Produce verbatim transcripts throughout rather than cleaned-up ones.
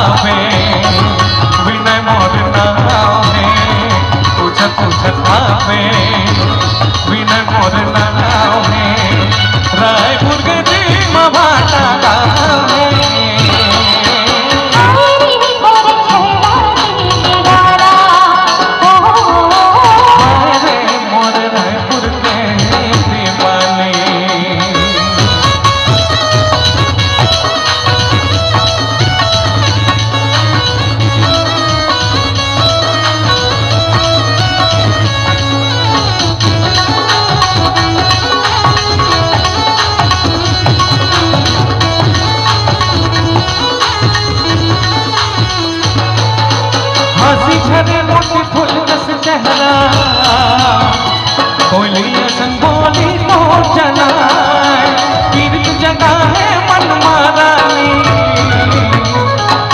आवे, विनय मोर नाव हे, पूछत पूछत आवे, विनय मोर नाव हे, रायपुर के दीमा भाटा गाँव हे। अरे मोर रायपुर के दीवानी। हंसी झरे मोटी फूल कस चेहरा, कोयली असन बोली तो जनाए, पीरित जगाए मन मा रानी,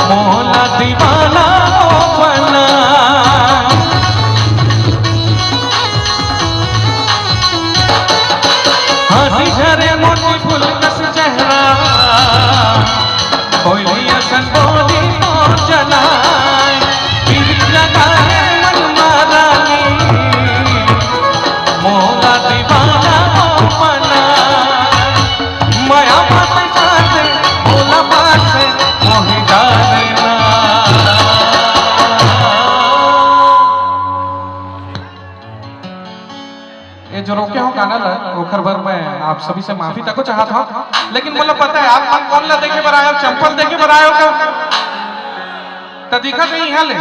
मोला दीवाना ओ बनाए। हंसी झरे मोटी फूल कस चेहरा, कोयली असन बोली तो जनाए, पीरित जगाए मन मा रानी, मोला दीवाना ओ बनाए। मया मत जाने, मोला पास मोहि जाने ना। ये जो रोके हो गाना ला, ओखर बर मैं आप सभी से माफी तको चाहत हूँ, लेकिन मोला पता है आप मन कौन ला देखे बर आयो, चंपल देखे बर आयो का? त दिखत नहीं है ले।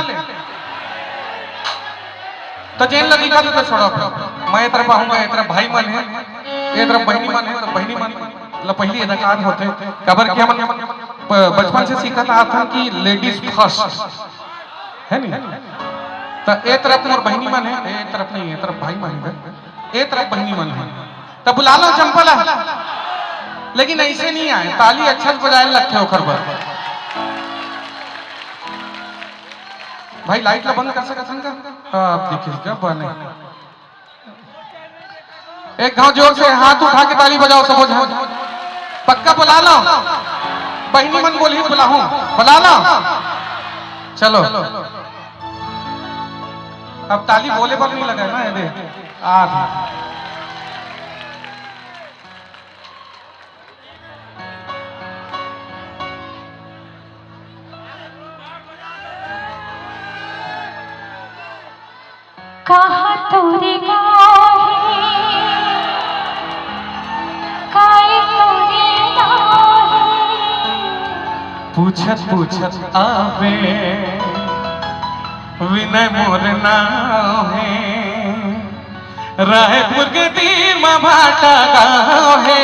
त जेन ला दिखत तो छोड़ो, मैं ए तरफ आहूँ, ए तरफ भाई मन है, ए तरफ बहिनी मन है, तो बहिनी मन ला पहिली अदाकार होथे, काबर कि हमन ब-, बचपन से सीखत आत हन कि ladies first, है नी? त ए तरफ मोर बहिनी मन है, ए तरफ नहीं, ए तरफ भाई मन है, ए तरफ बहिनी मन है। त बुला लो चंपा ला, लेकिन ऐसे नहीं आए, ताली अच्छा से बजाए लगथे ओखर बर। भाई लाइट ला बंद कर सकत हन का? अब देखिए क्या बने। एक घाव जोर से हाथ उठा के ताली बजाओ सबो झन। पक्का बुला लो। बहिनी मन बोली बुलाहूं। बुला लो। चलो। अब ताली बोले बर नहीं लगा ना, ये दे। आ गई। कहाँ तोरे गाँव हे, काय तोरे नाव हे? पूछत पूछत आबे, विनय मोर नाव हे। रायपुर के तीर म भाटा गाँव हे।